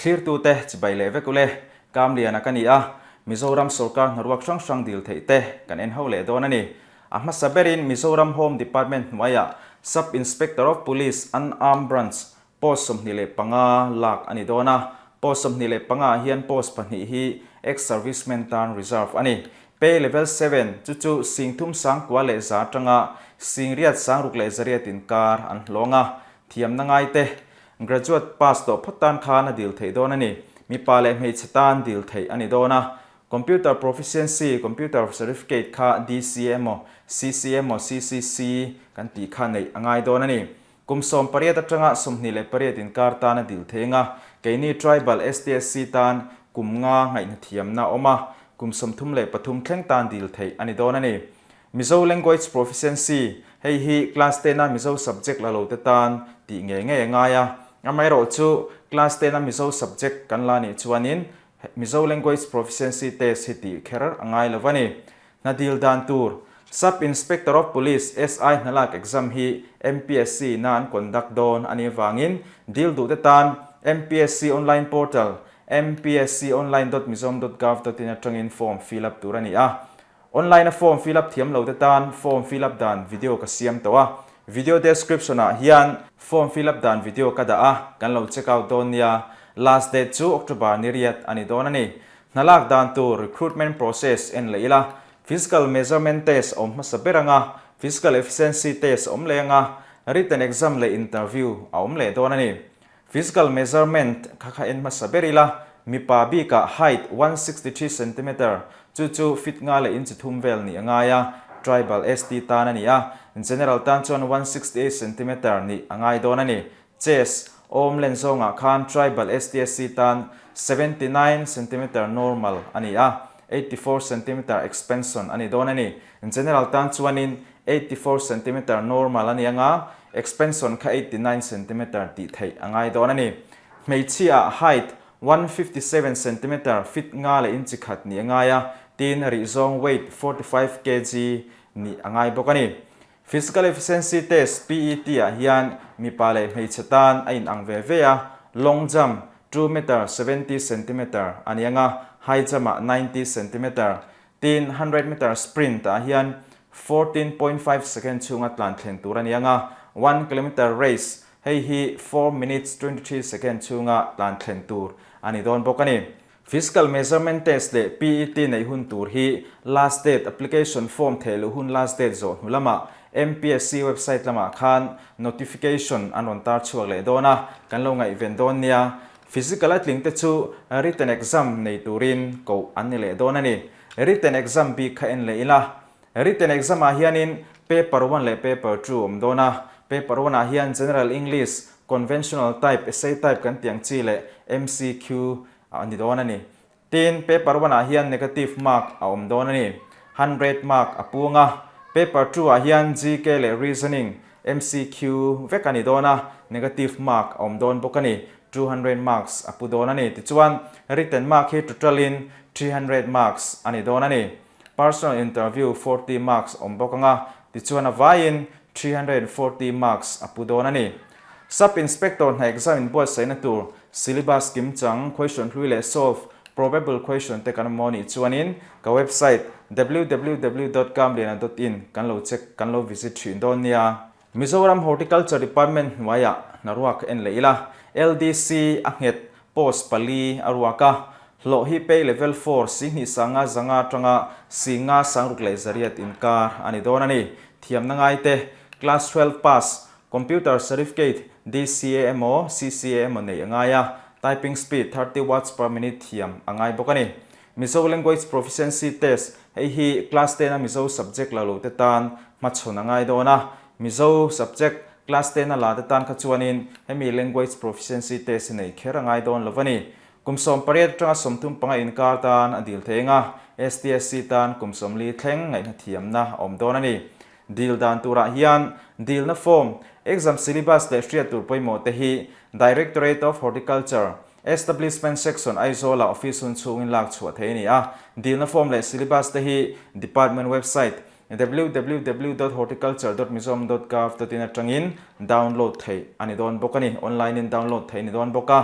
Thlirtute chibai leh vek ule, Kamliana ka ni a, Mizoram sawrkar hnaruak hrang hrang dil theih te kan en ho leh dawn a ni. A hmasa berin Mizoram Home Department hnuaiah Sub Inspector of Police Unarmed Branch post 25 lak a ni dawn a, post 25 ah hian post pahnih hi ex-servicemen tan reserve a ni. Pay level seven chu chu 3000 100 atanga 8600 800 inkar an hlawng a, thiamna ngai te Graduate pass tawh phawt tan khan a dil theih dawn a ni. Mipa leh hmeichhe tan dil theih a ni dawn a. Computer Proficiency, Computer Certificate kha DC emaw, CC emaw, CCC kan tih kha neih a ngai dawn a ni. Kum 18 atanga 28 inkar tan a dil thei anga, keini Tribal STSC tan kum nga ngaihna thiamna a awm a, kum 33 thleng tan dil theih a ni dawn a ni. Mizo Language Proficiency, Hei hi Class ten a Mizo subject la lo te tan tih ngei ngei a ngai a. Amaherawhchu Class ten a Mizo subject kan la nih chuanin Mizo Language Proficiency Test hi tih kher a ngai lo a ni. Hna dil dan tur, Sub Inspector of Police, SI, hnalak exam hi MPSC na an conduct dawn a nih avangin dil duh te tan MPSC online portal mpsconline.mizom.gov.in atangin form fill up tur a ni a. Online a form fill up thiam lo te tan form fill up dan video ka siam tawh a, video description ah hian form fill up dan video ka dah a, kan lo check out dawn nia. Last date chu October ni riat a ni dawn a ni. Hna lak dan tur recruitment process en leh ila, physical measurement test a awm hmasa ber anga, physical efficiency test a awm leh anga, written exam leh interview a awm leh dawn a ni. Physical measurement kha kha en hmasa ber ila, mipa bikah height 163 centimeter, chu chu feet nga leh inch thum vel nih a ngai a, tribal ST tan a ni a, general tan chuan 168 centimeter nih a ngai dawn a ni. Chest, awm len zawngah khan tribal STSC tan 79 centimeter normal a ni a, 84 centimeter expansion a ni dawn a ni. General tan chuanin 84 centimeter normal a ni anga, expansion kha 89 centimeter tih theih a ngai dawn a ni. Hmeichhia height 157 centimeter feet nga leh inchi khat nih a ngai a, tin rihzawng weight 45 kg nih a ngai bawk a ni. Physical Efficiency Test, PET, ah hian mipa leh hmeichhe tan a inang ve ve a, long jump 2 meter 70 centimeter a ni anga, high jump ah 90 centimeter. Tin, hundred meter sprint ah hian 14.5 second chhunga tlan thlen tur a ni ang a, one kilometer race hei hi 4 minutes 23 second chhunga tlan thlen tur a ni dawn bawk a ni. Physical measurement test leh PET neih hun tur hi last date application form theh luh hun last date zawh hnu lamah MPSC website lamah khan notification an rawn tar chhuak leh dawn a, kan lo ngaihven dawn nia. Physical a tling te chu written exam nei turin koh an ni leh dawn a ni. Written exam bik kha en leh ila. Written exam ah hianin paper one leh paper two awm dawn a. Paper one ah hian General English, Conventional type, Essay type kan tih ang chi leh MCQ a ni dawn a ni. Tin, paper one ah hian negative mark a awm dawn a ni. 100 mark a pung a. Paper two ah hian GK leh Reasoning, MCQ vek a ni dawn a, negative mark a awm dawn bawk a ni. 200 marks a pu dawn a ni. Tichuan, written mark hi total in 300 marks a ni dawn a ni. Personal interview 40 marks awm bawk ang a, tichuan a vaiin 340 marks a pu dawn a ni. Sub Inspector hna exam inbuatsaihna tur syllabus kimchang, question hlui leh solve probable question te kan awm aw nih chuanin ka website www dot kamliana dot in kan lo check kan lo visit thin dawn nia. Mizoram Horticulture Department hnuaiah hna ruak en leh ila, LDC a nghet post pali a ruak a, hlawh hi pay level four 2000 500 atanga 5000 6800 inkar a ni dawn a ni. Thiamna ngaite, Class 12 pass, Computer Certificate, DCA emaw CCA emaw neih a ngai a, typing speed 30 words per minute thiam a ngai bawk a ni. Mizo Language Proficiency Test, Hei hi Class ten a Mizo subject la lo te tan hmachhawn a ngai dawn a, Mizo subject Class ten a la te tan kha chuanin hemi Language Proficiency Test hi nei kher a ngai dawn lo a ni. Kum 18 atanga 35 inkar tan a dil thei eng a, STSC tan kum 40 thleng ngaihna thiamna a awm dawn a ni. Dil dan turah hian dilna form, exam syllabus leh hriat tur pawimawh te hi Directorate of Horticulture, Establishment Section Aizawla office hun chhungin lak chhuah thei a ni a. Dilna form leh syllabus te hi department website www dot horticulture dot mizoram dot gov dot in atangin download theih a ni dawn bawk a ni. Online in download theih a ni dawn bawk a.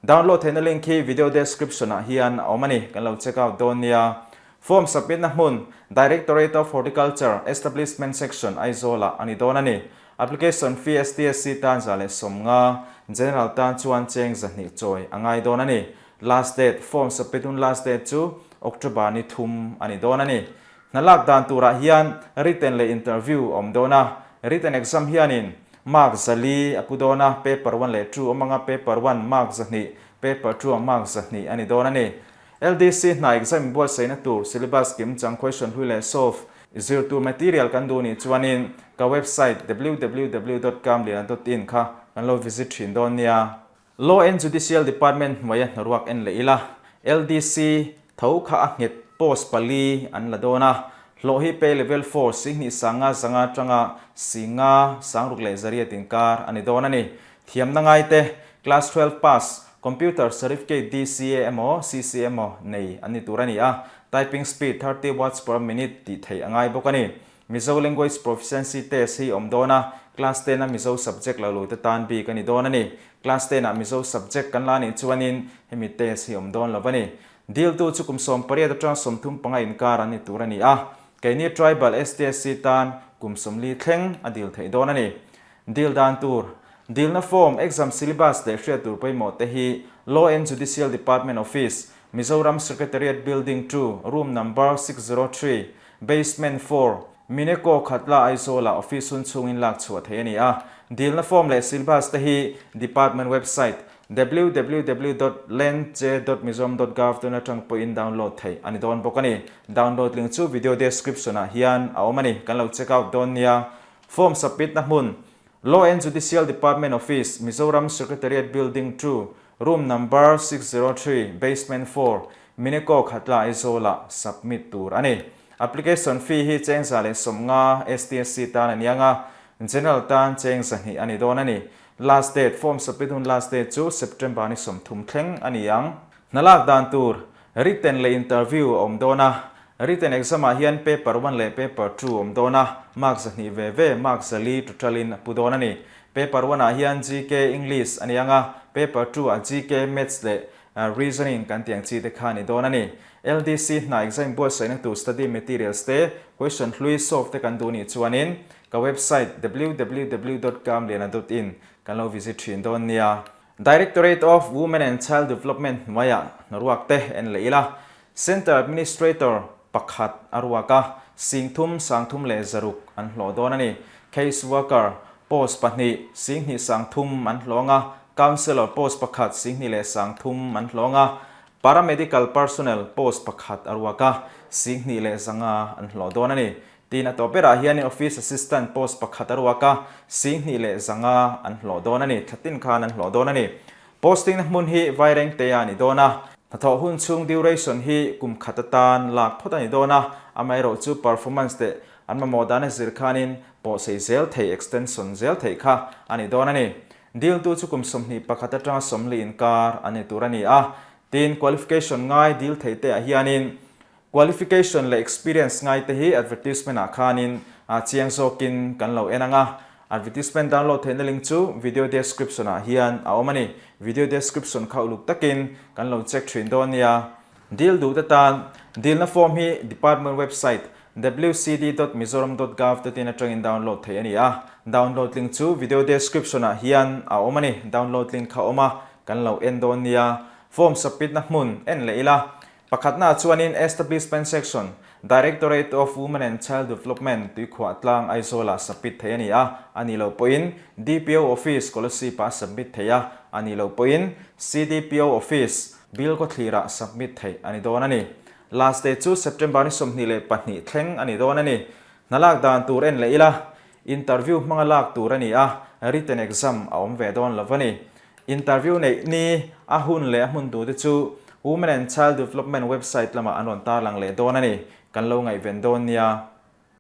Download theihna link hi video description ah hian a awm a ni, kan lo check out dawn nia. Form submit na hmun, Directorate of Horticulture, Establishment Section, Aizawl ah a ni dawn a ni. Application fee STSC tan 150, General tan chuan cheng 200 chawi a ngai dawn a ni. Last date, Form submit hun last date chu October ni thum a ni dawn a ni. Hna lak dan turah hian written leh interview a awm dawn a, written exam hianin mark 400 a pu dawn a, paper one leh two awm anga paper one mark 200, paper two ah mark 200 a ni dawn a ni. LDC hna exam inbuatsaihna tur syllabus kim chang question hlui leh solve zir tur material kan duh nih chuanin ka website www dot kamliana dot in kha kan lo visit thin dawn nia. Law and Judicial Department hnuaia hnaruak en leh ila, LDC tho kha a nghet post pali an la dawn a, hlawh hi pay level four 25 500 atanga 5 6,600 inkar a ni dawn a ni. Thiamna ngaite, Class 12 pass, Computer Certificate DCA emaw CC emaw nei an ni tur a ni a, typing speed 30 words per minute tih theih a ngai bawk a ni. Mizo Language Proficiency Test hi awm dawn a, Class ten a Mizo subject lo lo te tan bik a ni dawn a ni. Class ten ah Mizo subject kan la nih chuanin hemi test hi awm dawn lo a ni. Diltu chu kum 18 atang 35 inkar an ni tur a ni a, keini Tribal STSC tan kum 40 thleng a dil theih dawn a ni. Dil dan tur, Dilna form, exam syllabus leh hriat tur pawimawh te hi Law and Judicial Department Office, Mizoram Secretariat Building 2, Room Number 603, Basement 4, Mineco Khatla Aizawl-ah office hun chhungin lak chhuah theih a ni a. Dilna form leh syllabus te hi Department website www dot landj dot mizoram dot gov dot in atang pawhin download theih a ni dawn bawk a ni. Download link chu video description-ah hian a awm a ni. Kan lo check out dawn nia. Form submit na hmun, Law and Judicial Department Office, Mizoram Secretariat Building 2, Room Number 603, Basement 4, Mineco Khatla Aizawl-ah submit tur a ni. Application fee hi cheng 150 STSC tan a ni ang a, General tan cheng 200 a ni dawn a ni. Last date, Form submit hun last date chu September ni 30 thleng a ni ang. Hna lak dan tur, Written leh interview a awm dawn a, written exam ah hian paper one leh paper two a awm dawn a, mark 200 ve ve, mark 400 total in a pu dawn a ni. Paper one ah hian GK English a ni ang a, paper two ah GK Maths leh Reasoning kan tih ang chi te kha a ni dawn a ni. LDC hna exam buatsaihna tur study materials te, question hlui solve te kan duh nih chuanin ka website www dot kamliana dot in kan lo visit thin dawn nia. Directorate of Women and Child Development hnuaiah hnaruak te en leh ila, Centre Administrator pakhat a ruak a, 30 360 an hlawh dawn a ni. Case Worker post pahnih 2300 an hlawng a, Counsellor post pakhat 2300 an hlawng a, Paramedical Personnel post pakhat a ruak a, 2500 an hlawh dawn a ni. Tin, a tawp berah hianin Office Assistant post pakhat a ruak a, 2500 an hlawh dawn a ni, thla tin khan an hlawh dawn a ni. Posting na hmun hi Vairengtea a ni dawn a, hnathawh hun chhung duration hi kum khat atan lak phawt a ni dawn a, amaherawh chu performance leh an mamawh dan a zir khanin pawhsei zel thei, extension zel theih kha a ni dawn a ni. Diltu chu kum 21 atanga 40 inkar an ni tur a ni a, tin, qualification ngai dil theih te ah hianin Qualification leh experience ngai te hi advertisement ah khanin chiang zawkin kan lo en ang a, advertisement download theihna link chu video description ah hian a awm a ni. Video description kha uluk takin kan lo check thin dawn nia. Deal duh te tan dealna form hi department website wcd.mizoram.gov.in atangin download theih a ni a, download link chu video description ah hian a awm a ni. Download link kha awm a, kan lo en dawn nia. Form submit na hmun en leh ila. Pakhatnaah chuanin Establishment Section, Directorate of Women and Child Development, Tuikhuah tlang Aizawlah submit theih a ni a, a nih loh pawhin DPO Office, Kolasib-ah submit theih a, a nih loh pawhin CDPO Office, Bilkhawthlirah submit theih a ni dawn a ni. Last day chu September ni 22 thleng a ni dawn a ni. Hna lak dan tur en leh ila, interview hmanga lak tur a ni a, written exam a awm ve dawn lo a ni. Interview neih ni a hun leh a hmun tute chu Women and Child Development website lamah an rawn tarlang leh dawn a ni. Kan lo ngaihven dawn nia.